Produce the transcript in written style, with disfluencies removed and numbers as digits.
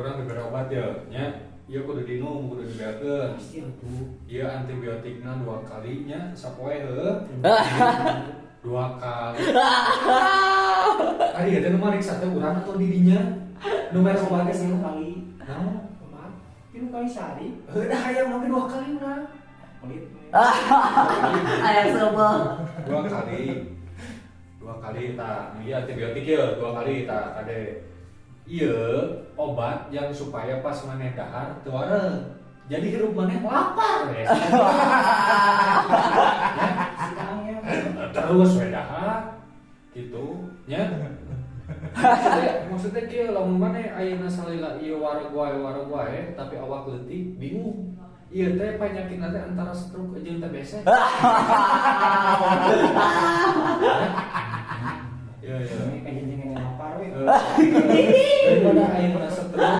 Urang diberi obat ya, nya. Ieu kudu diinum, kudu dibeakeun. Pasti atuh. Ieu antibiotikna dua kali nya sapoe heuh. Dua kali. Ari ieu teh nu mariksa teh urang atau dirinya? Nu mere obat teh tilu saha? Kali. Naon? Obat 3 kali sehari. Heuh, dah hayang make dua kali urang. Pelit. Ayang sebel. Dua kali. Dua kali tah. Ieu antibiotik ya, dua kali tah kade. Ieu obat yang supaya pas maneh dahar teu wareg. Jadi hirup maneh lapar we. Siang ya. Terus we dahar gitu nya. Maksudnya kieu, lamun maneh ayeuna salila ieu wareg wae tapi awak leutik, bingung. Ieu teh panyakitna teh antara stroke jeung TBC. Iya. Ini kayak jeneng lapar we. Daripada ayeuna.